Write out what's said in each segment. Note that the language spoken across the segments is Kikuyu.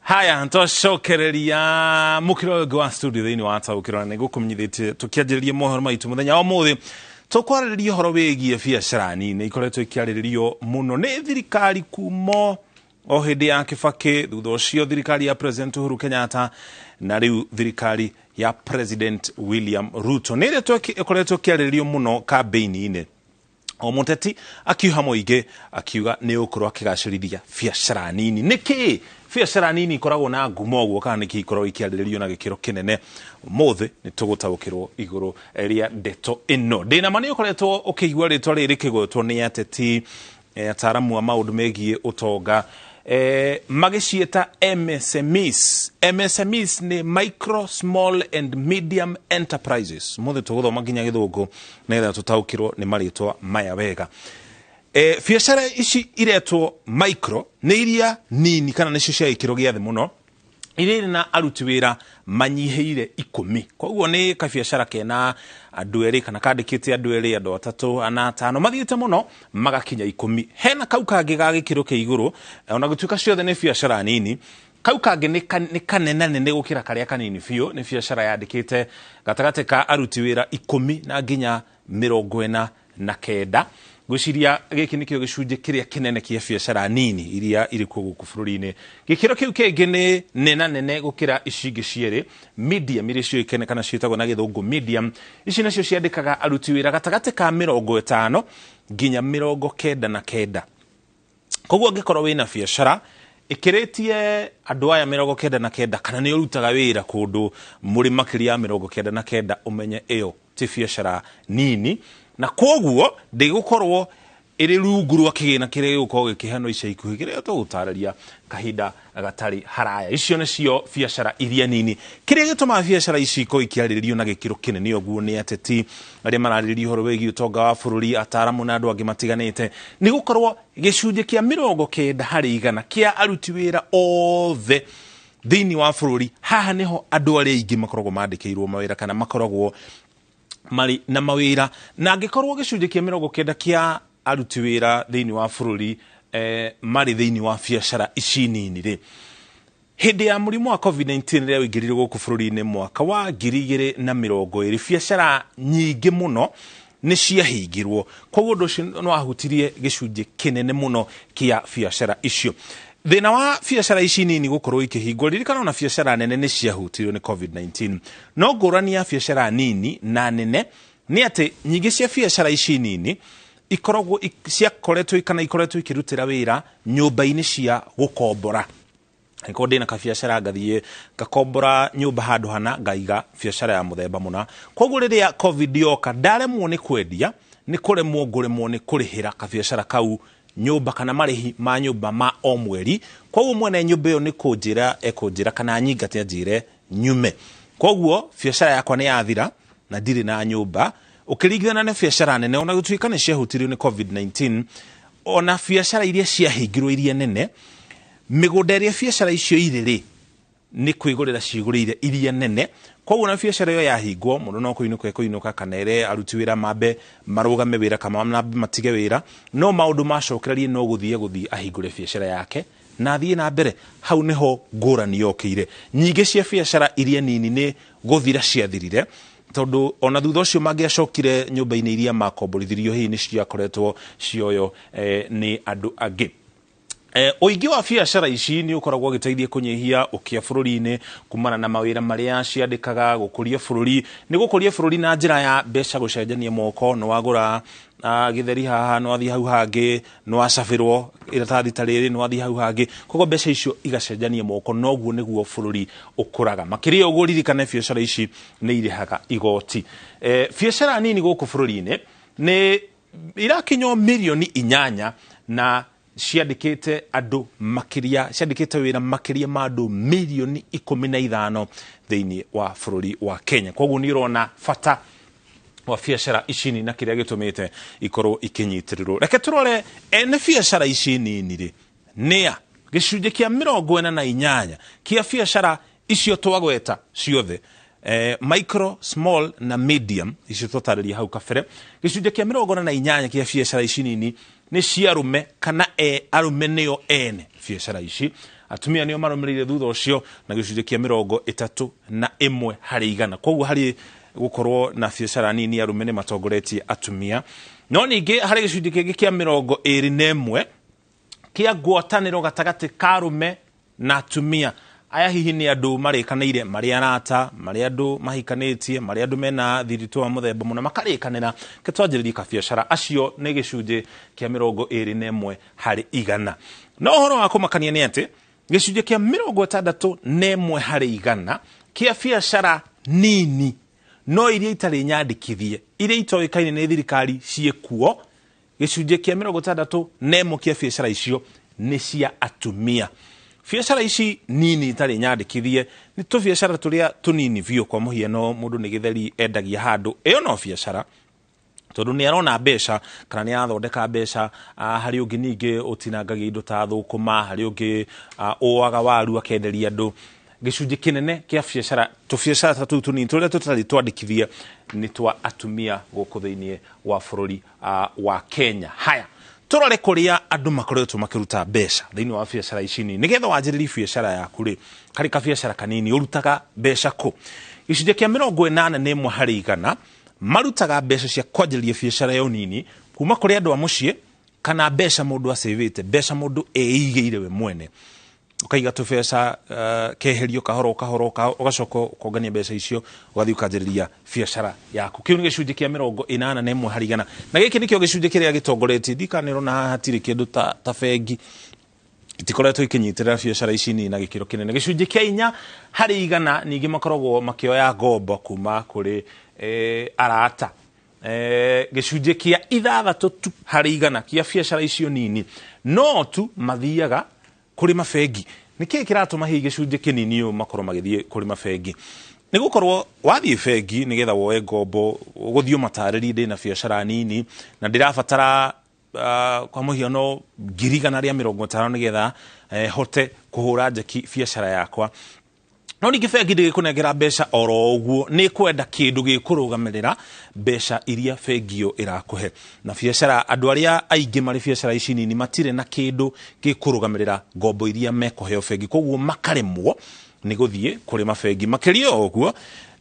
Haya, twacokereria mũkĩra ũyũ ũngĩ wa studio thĩinĩ wa Taũkĩrwo, na nĩngũkũmenyithĩtie tũkĩanjĩrĩria mohoro maitũ mũthenya wa ũmũthĩ tũkwarĩrĩria ũhoro wĩgiĩ biacara nini. Ikoretwo ikĩarĩrĩrio mũno nĩ thirikari kumo o hĩndĩ ya Kibaki, thutha ũcio thirikari ya President Uhuru Kenyatta, na rĩu thirikari ya President William Ruto. Nĩ ĩrĩa ĩkoretwo ĩkĩarĩrĩrio mũno kambĩini-inĩ, o mũteti akiuha mũingĩ akiuga nĩ ũkorwo akĩgacĩrithia biacara nini. Nĩkĩ biacara nini ikoragwo na ngumo ũguo, kana nĩkĩ ikoragwo ikĩarĩrĩrio na gĩkĩro kĩnene? Ũmũthĩ nĩ tũgũtaũkĩrwo igũrũ rĩa ndeto ĩno. Ndĩna ma nĩ ũkoretwo ũkĩigua rĩtwa rĩrĩ rĩkĩgwetwo nĩ ateti, ataaramu a maũndũ megiĩ ũtonga, magĩciĩta MSMEs. MSMEs nĩ micro, small and medium enterprises. Mũthĩ tũgũthoma nginya gĩthũngũ nĩgetha tũtaũkĩrwo nĩ marĩtwa maya wega. Biacara ici iretwo micro nĩ iria nini, kana nĩcio cia gĩkĩro gĩa thĩ mũno, iria irĩ na aruti wĩra manyihĩire 10. Koguo nĩ kabiacara kena andũ erĩ, kana kandĩkĩte andũ erĩ, andũ atatũ, ana, atano, mathiĩte mũno magakinya 10. Hena kau kangĩ ga gĩkĩro kĩa igũrũ, ona gũtuĩka ciothe nĩ biacara nini, kau kangĩ nĩ kanenanene gũkĩra karĩa kanini biũ. Nĩ biacara yandĩkĩte gatagatĩ ka aruti wĩra 10 na nginya 49. Ngwĩciria gĩkĩ nĩkĩo gĩcunjĩ kĩrĩa kĩnene kĩa biacara nini iria irĩ kuo gũkũ bũrũri-inĩ. Gĩkĩro kĩu kĩngĩ nĩ nenanene gũkĩra ici ingĩ cierĩ, medium, iria ciũĩkaine kana ciĩtagwo na gĩthũngũ medium. Ici nacio ciandĩkaga aruti wĩra gatagatĩ ka 50 nginya 99. Koguo angĩkorwo wĩna biacara ĩkĩrĩtie andũ aya 99, kana nĩ ũrutaga wĩra kũndũ mũrĩ makĩria ya 99, ũmenye ĩyo ti biacara nini, na koguo ndĩgũkorwo ĩrĩ rungu rwa kĩgĩna kĩrĩa gĩgũkorwo gĩkĩheanwo ica ikuhĩ, kĩrĩa tũgũtarĩria kahinda gatarĩ haraya. Icio nĩcio biacara iria nini. Kĩrĩa gĩtũmaga biacara ici ikorwo ikĩarĩrĩrio na gĩkĩro kĩnene ũguo nĩ ateti arĩa mararĩrĩria ũhoro wĩgiĩ ũtonga wa bũrũri, ataaramu na andũ angĩ matiganĩte, nĩ gũkorwo gĩcunjĩ kĩa 90% kĩa aruti wĩra othe thĩinĩ wa bũrũri, haha nĩho andũ arĩa aingĩ makoragwo mandĩkĩirwo mawĩra kana makoragwo marĩ na mawĩra. Na angĩkorwo gĩcunjĩ kĩa 90 kĩa aruti wĩra thĩinĩ wa bũrũri marĩ thĩinĩ wa biacara ici nini rĩ, hĩndĩ ya mũrimũ wa COVID-19 rĩrĩa ũingĩrire gũkũ bũrũri-inĩ mwaka wa 2020, biacara nyingĩ mũno nĩ ciahingirwo. Koguo ũndũ ũcio nĩ wahutirie gĩcunjĩ kĩnene mũno kĩa biacara icio. Thĩna wa biacara ici nini gũkorwo ikĩhingwo, ririkana ona biacara nene nĩ ciahutirio nĩ COVID-19, no ngũrani ya biacara nini na nene nĩ atĩ nyingĩ cia biacara ici nini ikoragwo ciakoretwo kana ikoretwo ikĩrutĩra wĩra nyũmba-inĩ cia gũkombora. Angĩkorwo ndĩna kabiacara, ngathiĩ ngakombora nyũmba handũ hana, ngaiga biacara ya mũthemba mũna. Koguo rĩrĩa COVID yoka, ndaremwo nĩ kwendia, nĩ kũremwo ngũremwo nĩ kũrĩhĩra kabiacara kau nyũmba kana marĩhi ma nyũmba ma o mweri. Koguo mwene nyũmba ĩyo nĩ kũnjĩra ekũnjĩra kana anyingate anjĩre nyume. Koguo biacara yakwa nĩ yathira na ndirĩ na nyũmba. Ũkĩringithana na biacara nene, ona gũtuĩka nĩ ciahutirio nĩ COVID-19, ona biacara iria ciahingirwo iria nene, mĩgũnda ĩrĩa biacara icio irĩ rĩ, nĩ kwĩgũrĩra ciĩgũrĩire iria nene. Koguo na biacara ĩyo yahingwo, mũndũ no kũinũka ekũinũka, kana ere aruti wĩra mambe marũgame wĩra kana mambe matige wĩra, no maũndũ macokererie no gũthiĩ gũthiĩ ahingũre biacara yake na athiĩ na mbere. Hau nĩho ngũrani yokĩire. Nyingĩ cia biacara iria nini nĩ gũthira ciathirire, tondũ ona thutha ũcio mangĩacokire nyũmba-inĩ iria makomborithirio, hihi nĩ ciakoretwo cioyo nĩ andũ angĩ. Ũingĩ wa biacara ici nĩ ũkoragwo ũgĩteithia kũnyihia ũkĩa bũrũri-inĩ kumana na mawĩra marĩa ciandĩkaga, gũkũria bũrũri. Nĩ gũkũria bũrũri na njĩra ya mbeca gũcenjania moko, nĩ wagũra gĩtheri haha, nĩ wathiĩ hau hangĩ, nĩ wacabĩrwo iratathi ta rĩrĩ, nĩ wathiĩ hau hangĩ. Koguo mbeca icio igacenjania moko, noguo nĩguo bũrũri ũkũraga. Makĩria ũguo ririkane biacara ici nĩ irĩhaga igoti. Biacara nini gũkũ bũrũri-inĩ nĩ irakinywo mirioni 8 na ciandĩkĩte andũ makĩria, ciandĩkĩte wĩra makĩria ma andũ mirioni 15 thĩinĩ wa bũrũri wa Kenya. Koguo nĩ ũrona bata wa biacara ici nini na kĩrĩa gĩtũmĩte ikorwo ikinyitĩrĩrwo. Reke tũrore ene biacara ici nini rĩ nĩa. Gĩcunjĩ kĩa 48 kĩa biacara icio twagweta ciothe, micro, small na medium, icio twatarĩria hau kabere, gĩcunjĩ kĩa 48 kĩa biacara ici nini nĩ cia arũme kana arũme nĩo ene biacara ici. Atumia nĩo marũmĩrĩire thutha ũcio na gĩcunjĩ kĩa 31 harĩ igana. Koguo harĩ gũkorwo na biacara nini arũme nĩ matongoretie atumia. No ningĩ harĩ gĩcunjĩ kĩngĩ kĩa 21 kĩa ngwatanĩro gatagatĩ ka arũme na atumia. Aya hihi nĩ andũ marĩkanĩire, marĩ arata, marĩ andũ mahikanĩtie, marĩ andũ mena thiritũ wa mũthemba mũna, makarĩkanĩra ke twanjĩrĩrie kabiacara. Acio nĩ gĩcunjĩ kĩa 21 harĩ igana. No ũhoro wa kũmakania nĩ atĩ gĩcunjĩ kĩa 61 harĩ igana kĩa biacara nini no iria itarĩ nyandĩkithie, iria itoĩkaine nĩ thirikari ciĩkuo, gĩcunjĩ kĩa 61 kĩa biacara icio nĩ cia atumia. Biacara ici nini itarĩ nyandĩkithie nĩ tũbiacara tũrĩa tũnini biũ. Kwa mũhiano, mũndũ nĩ gĩtheri endagia handũ, ĩyo no biacara tondũ nĩ arona mbeca kana nĩ arathondeka mbeca. Harĩ ũngĩ ningĩ ũtinangagia indo ta thũkũma, harĩ ũngĩ ũaga waru akenderia andũ. Gĩcunjĩ kĩnene kĩa biacara, tũbiacara ta tũu tũnini tũrĩa tũtarĩ twandĩkithie, nĩ twa atumia gũkũ thĩinĩ wa bũrũri wa Kenya. Haya, tũrore kũrĩa andũ makoretwo makĩruta mbeca thĩinĩ wa biacara ici nini. Nĩgetha wanjĩrĩrie biacara yaku rĩ, karĩ kabiacara kanini, ũrutaga mbeca kũ? Gĩcunjĩ kĩa 81 harĩ igana marutaga mbeca cia kwanjĩrĩria biacara ĩyo nini kuma kũrĩ andũ a mũciĩ kana mbeca mũndũ acĩvĩte, mbeca mũndũ eigĩire we mwene. Ũkaiga tũbeca, keherio kahoro kahoro, ũgacoka ũkongania mbeca icio ũgathiĩ ũkanjĩrĩria biacara yaku. Kĩu nĩ gĩcunjĩ kĩa 81 harĩ igana, na gĩkĩ nĩkĩo gĩcunjĩ kĩrĩa gĩtongoretie. Ndikanĩrona haha hatirĩ kĩndũ ta bengi itikoretwo ikinyitĩrĩra biacara ici nini na gĩkĩro kĩnene. Gĩcunjĩ kĩa 4 harĩ igana ningĩ makoragwo makĩoya ngombo kuma kũrĩ arata. Gĩcunjĩ kĩa 6 tu harĩ igana kĩa biacara icio nini no tu mathiaga kũrĩ mabengi. Nĩkĩĩ kĩratũma hihi gĩcunjĩ kĩnini ũũ makorwo magĩthiĩ kũrĩ mabengi? Nĩ gũkorwo wathiĩ bengi nĩgetha woe ngombo, ũgũthiĩ ũmatarĩrie ndĩna biacara nini na ndĩrabatara kwa mũhiano 150,000 nĩgetha hote kũhũra njeki biacara yakwa. No ningĩ bengi ndĩgĩkũnengera mbeca oro ũguo, nĩ kwenda kĩndũ gĩkũrũgamĩrĩra mbeca iria bengi ĩyo ĩrakũhe. Na biacara, andũ arĩa aingĩ marĩ biacara ici nini matirĩ na kĩndũ gĩkũrũgamĩrĩra ngombo iria mekũheo bengi, koguo makaremwo nĩ gũthiĩ kũrĩ mabengi. Makĩria o ũguo,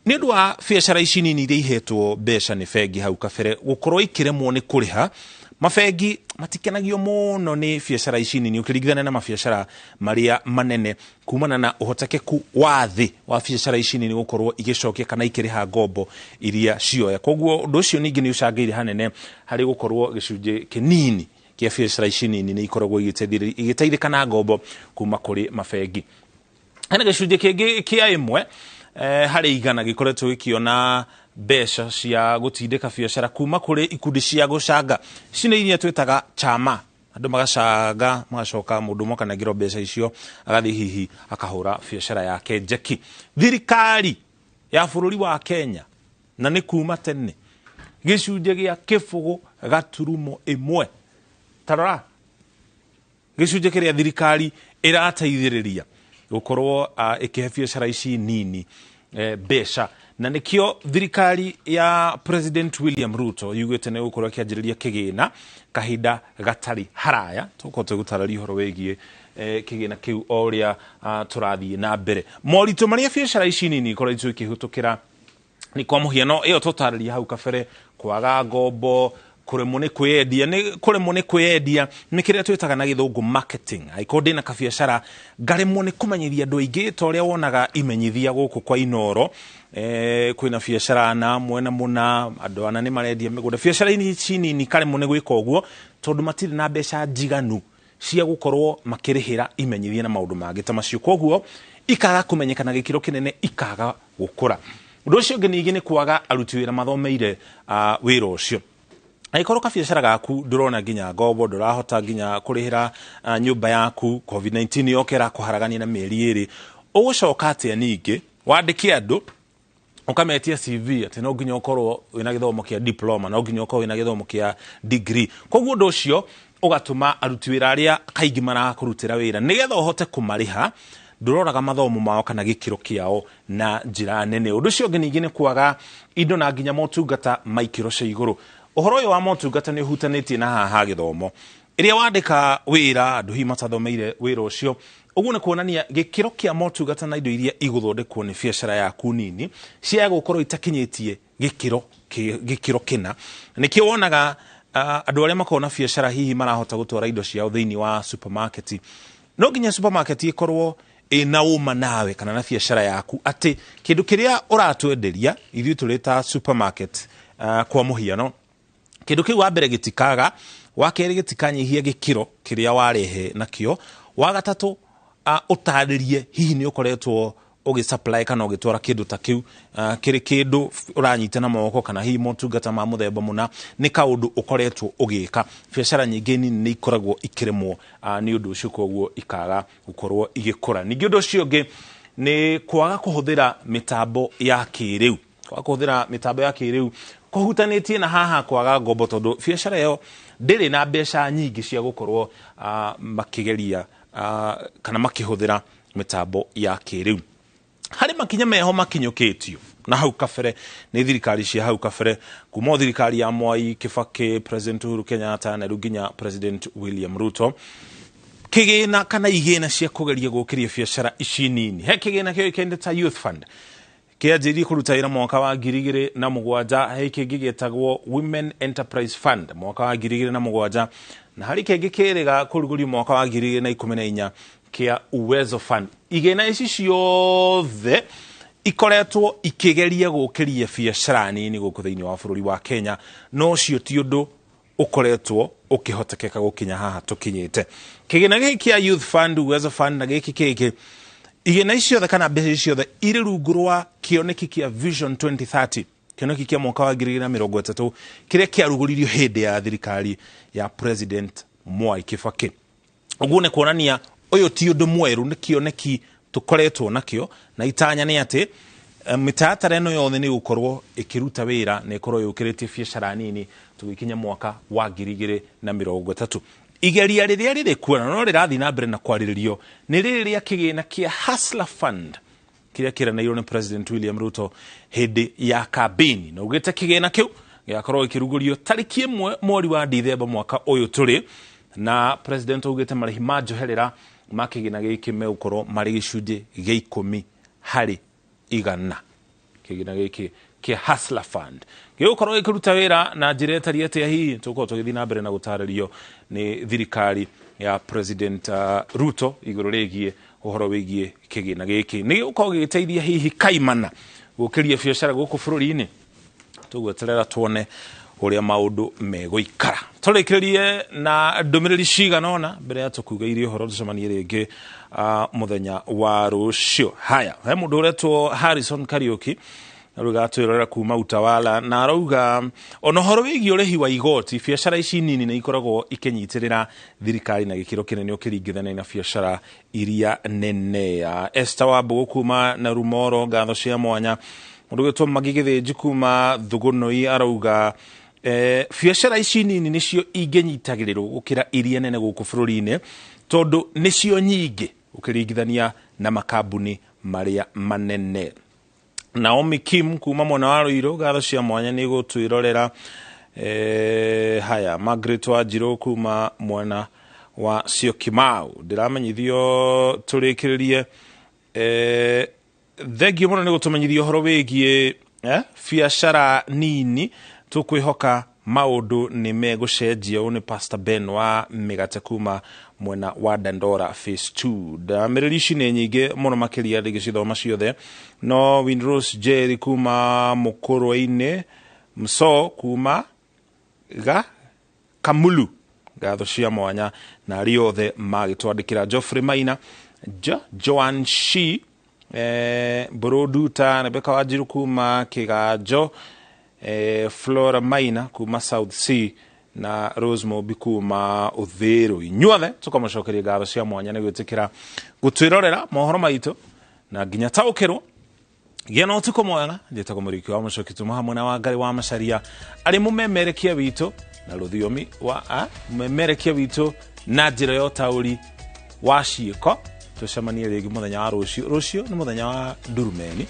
nĩ ũndũ wa biacara ici nini iria ihetwo mbeca nĩ bengi hau kabere gũkorwo ikĩremwo nĩ kũrĩha, mabengi matikenagio mũno nĩ biacara ici nini ũkĩringithania na mabiacara marĩa manene, kumana na ũhotekeku wa thĩ wa biacara ici nini gũkorwo igĩcokia kana ikĩrĩha ngombo iria cioya. Koguo ũndũ ũcio ningĩ nĩ ũcangĩire hanene harĩ gũkorwo gĩcunjĩ kĩnini kĩa biacara ici nini nĩ ikoragwo igĩteithĩka na ngombo kuma kũrĩ mabengi. Hena gĩcunjĩ kĩngĩ kĩa 1 harĩ igana gĩkoretwo gĩkĩona mbeca cia gũtindĩka biacara kuma kũrĩ ikundi cia gũcanga. Ici nĩ iria twĩtaga chama. Andũ magacanga, magacoka mũndũ ũmwe akanengerwo mbeca icio agathiĩ hihi akahũra biacara yake njeki. Thirikari ya bũrũri wa Kenya, na nĩ kuma tene, gĩcunjĩ gĩa 0.1. Ta rora gĩcunjĩ kĩrĩa thirikari ĩrateithĩrĩria gũkorwo ĩkĩhe biacara ici nini mbeca. Na nĩkĩo thirikari ya President William Ruto yugĩte nĩ gũkorwo ĩkĩanjĩrĩria kĩgĩna kahinda gatarĩ haraya. Tũgũkorwo tũgĩtarĩria ũhoro wĩgiĩ kĩgĩna kĩu o ũrĩa tũrathiĩ na mbere. Moritũ marĩa biacara ici nini ikoretwo ikĩhĩtũkĩra nĩ kwa mũhiano ĩyo tũtarĩria hau kabere, kwaga ngombo, kũremwo nĩ kwĩyendia, nĩ kũremwo nĩ kwĩyendia nĩ kĩrĩa twĩtaga na gĩthũngũ marketing. Angĩkorwo ndĩna kabiacara ngaremwo nĩ kũmenyithia andũ aingĩ ta ũrĩa wonaga imenyithia gũkũ kwa Inooro, kwĩna biacara na mwena mũna, andũ ana nĩ marendia mĩgũnda. Biacara ici nini karemwo nĩ gwĩka ũguo tondũ matirĩ na mbeca njiganu cia gũkorwo makĩrĩhĩra imenyithia na maũndũ mangĩ ta macio, koguo ikaga kũmenyeka na gĩkĩro kĩnene, ikaga gũkũra. Ũndũ ũcio ũngĩ ningĩ nĩ kwaga aruti wĩra mathomeire wĩra ũcio. Angĩkorwo kabiacara gaku ndũrona nginya ngombo, ndũrahota nginya kũrĩhĩra nyũmba yaku, COVID-19 yoka ĩrakũharagania na mĩeri 2, ũgũcoka atĩa ningĩ wandĩke andũ ũkametia CV atĩ no nginya ũkorwo wĩna gĩthomo kĩa diploma, no nginya ũkorwo wĩna gĩthomo kĩa degree. Koguo ũndũ ũcio ũgatũma aruti wĩra arĩa kaingĩ marakũrutĩra wĩra nĩgetha ũhote kũmarĩha, ndũroraga mathomo mao kana gĩkĩro kĩao na njĩra nene. Ũndũ ũcio ũngĩ ningĩ nĩ kwaga indo na nginya motungata ma ikĩro cia igũrũ. Ũhoro ũyũ wa motungata nĩ ũhutanĩtie na haha ha gĩthomo. Ĩrĩa wandĩka wĩra andũ hihi matathomeire wĩra ũcio, ũguo nĩ kuonania gĩkĩro kĩa motungata na indo iria igũthondekwo nĩ biacara yaku nini ciaga gũkorwo itakinyĩtie gĩkĩro kĩna. Nĩkĩo wonaga andũ arĩa makoragwo na biacara hihi marahota gũtwara indo ciao thĩinĩ wa supermarket. No nginya supermarket ĩkorwo ĩna ũma nawe kana na biacara yaku atĩ kĩndũ kĩrĩa ũratwenderia ithuĩ tũrĩ ta supermarket, kwa mũhiano kĩndũ kĩu wa mbere gĩtikaga, wa kerĩ gĩtikanyihia gĩkĩro kĩrĩa warehe nakĩo, wa gatatũ ũtarĩrie hihi nĩ ũkoretwo ũgĩ-supply kana ũgĩtwara kĩndũ ta kĩu, kĩrĩ kĩndũ ũranyita na moko kana hihi motungata ma mũthemba mũna nĩ kaũndũ ũkoretwo ũgĩka. Biacara nyingĩ nini nĩ ikoragwo ikĩremwo nĩ ũndũ ũcio, koguo ikaga gũkorwo igĩkũra. Ningĩ ũndũ ũcio ũngĩ nĩ kwaga kũhũthĩra mĩtambo ya kĩrĩu. Kwaga kũhũthĩra mĩtambo ya kĩrĩu kũhutanĩtie na haha kwaga ngombo, tondũ biacara ĩyo ndĩrĩ na mbeca nyingĩ cia gũkorwo makĩgeria kana makĩhũthĩra mĩtambo ya kĩrĩu. Harĩ makinya meho makinyũkĩtio na hau kabere nĩ thirikari cia hau kabere, kuma o thirikari ya Mwai Kibaki, President Uhuru Kenyatta na rĩu nginya President William Ruto, kĩgĩna kana igĩna cia kũgeria gũkĩria biacara ici nini. He kĩgĩna kĩoĩkaine ta Youth Fund kĩanjĩrĩirie kũruta wĩra mwaka wa 2007, he kĩngĩ gĩtagwo Women Enterprise Fund mwaka wa 2007, na harĩ kĩngĩ kĩrĩga kũrugũrio mwaka wa 2014 kĩa Uwezo Fund. Igĩna ici ciothe ikoretwo ikĩgeria gũkĩria biacara nini gũkũ thĩinĩ wa bũrũri wa Kenya, no ũcio ti ũndũ ũkoretwo ũkĩhotekeka gũkinya haha tũkinyĩte. Kĩgĩna gĩkĩ kĩa Youth Fund, Uwezo Fund na gĩkĩ kĩngĩ, igĩna ici ciothe kana mbeca ici ciothe irĩ rungu rwa kĩoneki kĩa Vision 2030, kĩoneki kĩa mwaka wa 2030 kĩrĩa kĩarugũririo hĩndĩ ya thirikari ya President Mwai Kibaki. Ũguo nĩ kuonania ũyũ ti ũndũ mwerũ, nĩ kĩoneki tũkoretwo nakĩo, na itanya nĩ atĩ mĩtaratara ĩno yothe nĩ ĩgũkorwo ĩkĩruta wĩra na ĩkorwo yũkĩrĩtie biacara nini tũgĩkinya mwaka wa 2030. Igeria rĩrĩa rĩrĩ kuo na no rĩrathiĩ na mbere na kwarĩrĩrio nĩ rĩrĩ rĩa kĩgĩna kĩa Hustler Fund kĩrĩa kĩranĩirwo nĩ President William Ruto hĩndĩ ya kambĩini, na ugĩte kĩgĩna kĩu gĩgakorwo gĩkĩrugũrio tarĩki 1 mweri wa Dithemba mwaka ũyũ tũrĩ, na President augĩte marĩhi ma njoherera ma kĩgĩna gĩkĩ megũkorwo marĩ gĩcunjĩ gĩa 10 harĩ igana. Kĩgĩna gĩkĩ kĩa Hustler Fund gĩgũkorwo gĩkĩruta wĩra na njĩra ĩtariĩ atĩa? Hihi tũgũkorwo tũgĩthiĩ na mbere na gũtarĩrio nĩ thirikari ya President Ruto igũrũ rĩgiĩ ũhoro wĩgiĩ kĩgĩna gĩkĩ. Nĩ gĩgũkorwo gĩgĩteithia hihi kaimana gũkĩria biacara gũkũ bũrũri-inĩ? Tũgweterera tuone ũrĩa maũndũ megũikara. Tũrĩkĩrĩrie na ndũmĩrĩri cigana ũna mbere ya tũkugĩirie ũhoro, tũcemanie rĩngĩ mũthenya wa rũciũ. Haya, he mũndũ ũretwo Harrison Kariuki arauga atwĩrorera kuma Utawala, na arauga ona ũhoro wĩgiĩ ũrĩhi wa igoti, biacara ici nini nĩ ikoragwo ikĩnyitĩrĩra thirikari na gĩkĩro kĩnene ũkĩringithania na biacara iria nene. Esther Wambũgũ kuma na Rumoro, ngatho cia mwanya. Mũndũ ũgwĩtwo Magi Gĩthĩnji kuma Thugunui arauga biacara ici nini nĩcio ingĩnyitagĩrĩrwo gũkĩra iria nene gũkũ bũrũri-inĩ, tondũ nĩcio nyingĩ ũkĩringithania na makambuni marĩa manene. Naomi Kim kuma mwena wa Ruiru, ngatho cia mwanya nĩ gũtwĩrorera. Haya, Margaret Wanjirũ kuma mwena wa Syokimau, ndĩramenyithio tũrĩkĩrĩrie. Thengiũ mũno nĩ gũtũmenyithia ũhoro wĩgiĩ biacara nini, tũkwĩhoka maũndũ nĩ megũcenjia. Ũyũ nĩ Pastor Ben wa mĩgate kuma mwena wa Dandora Phase 2. Ndamĩrĩri ici nĩ nyingĩ mũno makĩria ndingĩcithoma ciothe, no Winrose Jerry kuma Mũkũrwe-inĩ, Mso kuma ga Kamulu, ngatho cia mwanya na arĩa othe magĩtwandĩkĩra. Geoffrey Maina, Joan Shi, Buruduta, Rebecca Wanjiru kuma Kĩganjo, Flora Maina kuma South C na Rose Mobi kuma Uthiru. Inyuothe tũkamũcokeria ngatho cia mwanya nĩ gwĩtĩkĩra gũtwĩrorera mohoro maitũ na nginya taũkĩrwo. Gĩa na ũtukũ mwega. Njĩtagwo Mũriki wa Mũcoki, tuma hamwe na Wangari wa Macaria arĩ mũmemerekia witũ na rũthiomi wa mũmemerekia witũ na njĩra ya ũtaũri wa ciĩko. Tũcemanie rĩngĩ mũthenya wa rũciũ. Rũciũ nĩ mũthenya wa ndurumeni,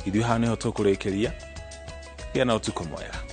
ithuĩ haha nĩho tũkũrĩkĩria. Gĩa na ũtukũ mwega.